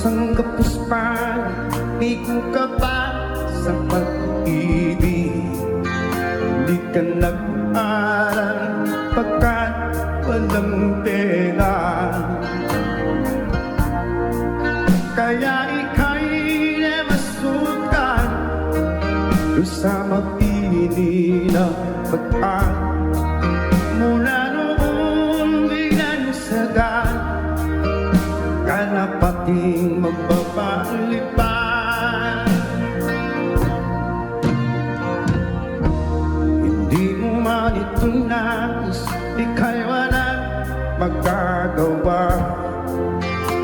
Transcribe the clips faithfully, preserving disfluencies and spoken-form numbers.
Ang kapuspan, di ko kapat sa pag-ibig. Di ka nag-aral pagkat walang pera. Kaya ika'y namasukan sa mapili na pagkat mula noon binansagan ka na pating mababalipan. Hindi mo man ito nais, ika'y walang magagawa.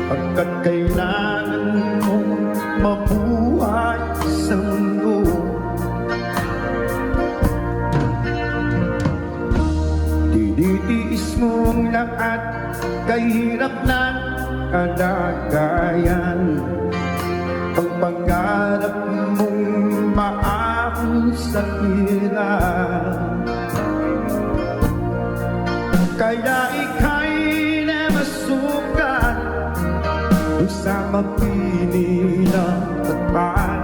Pagkat kailangan mong mabuhay sa mundo. Tinitiis mo ang lahat, kahirap ng kalagayan. Ang pangarap mong maahon sa hirap. Kaya ika'y namasukan sa mapili na pagpal.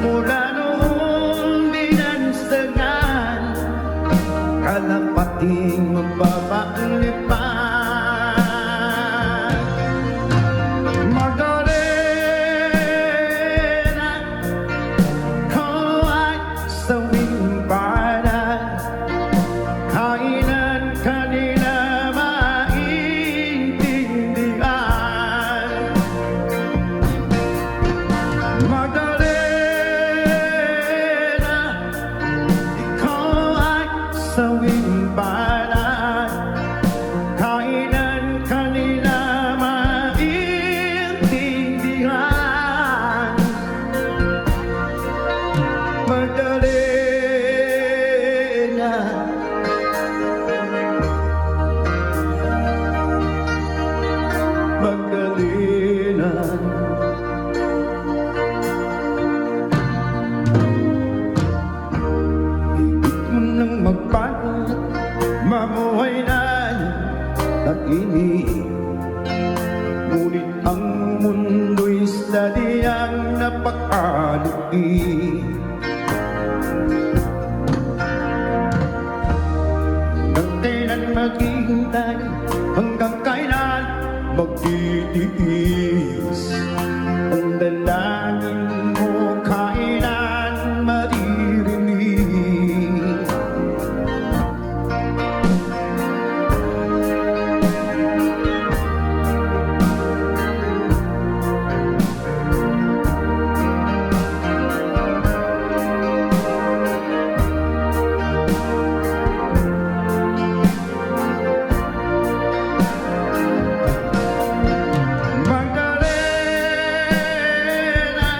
Mula noon binansagan ka na pating mababalipan. Magdalena, ikaw ay sawing bayan. Kailan ka nila maintindihan? Magdalena, ikaw ay sawing bayan. Kailan ka nila maintindihan? Magdalena, Magdalena. Ibig mo nang magbanat, mamuhay na tahimik. Ngunit ang mundo'y sadyang napakalugi. Hanggang kailan maghihintay? Hanggang kailan magtitiis? Ang dalangin mo kailan maririnig? Magdalena,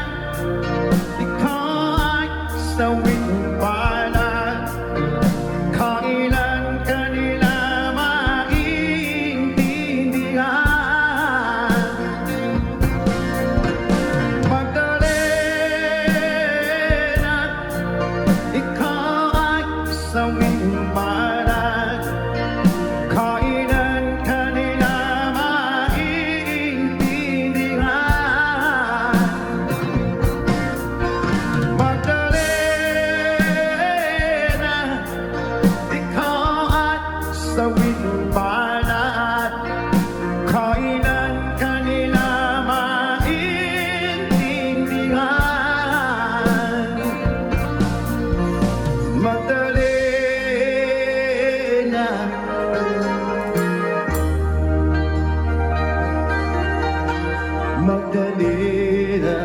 ikaw ay sawing bayan. Kailan ka nila maintindihan? Magdalena, ikaw ay sawing bayan. Kailan ka nila maintindihan? Magdalena, ikaw ay sawing bayan. Kailan ka nila maintindihan? Magdalena, Magdalena.